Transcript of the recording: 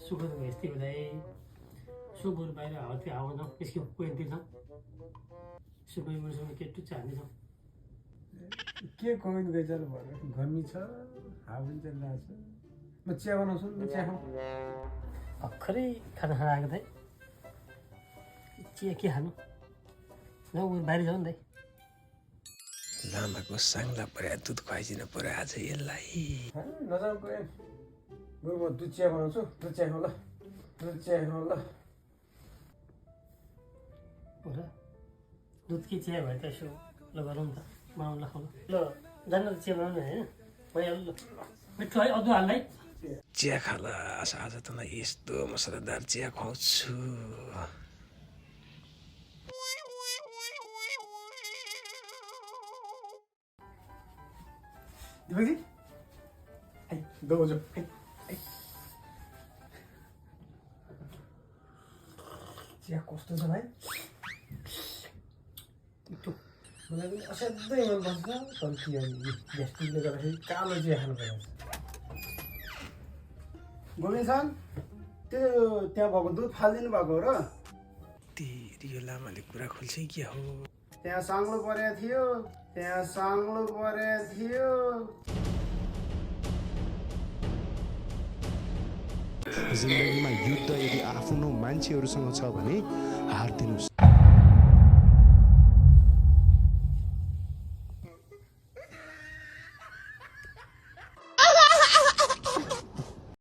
सुख दुःख यस्तै हुँदै सुबुर बाहिर हावातिर हावा जाउँ यसको कोइन्तिर जाउँ सुबै मुसँग के टुच्चा हान्दैछौँ के कमेन्ट गइचालु भयो गर्मी छ हावा पनि चलिरहेको छ म चिया बनाउँछु नि चिया खाउँ भर्खरै खाना खाना आएको दाइ चिया के खानु जाउँ बाहिर जाउँ नि दाइ लामाको साङ्ला परे दुध खुवाइदिनु पर्यो आज यसलाई नजाऊ गएँ बरु म दुध चिया बनाउँछु दुध चिया खाउँ ल दुध चिया खाउँ ल हो र दुध के चिया भयो त यसो ल गरौँ त बनाउनु ल खाउँ ल जानु त चिया बनाउनु होइन भइहाल्यो ल मिठो है अदुवा हाल्दै चिया खाला आज तँलाई यस्तो मसलादार चिया खुवाउँछु दिपकजी आई दो जो आई आई चिया कस्तो छ भाइ मिठो मलाई पनि असाध्यै मनपर्छ तर के ग्यास्ट्रिकले गर्दाखेरि कालो चिया खानु पर्छ गोविन्द सर त्यो त्यहाँ भएको दुध फालिदिनु भएको हो र तेरि यो लामाले कुरा खोल्छ कि हो त्यहाँ साङ्लो परेको थियो त्यहाँ साङ्लो परेको थियो जिन्दगीमा युद्ध यदि आफ्नो मान्छेहरूसँग छ भने हारिदिनुस्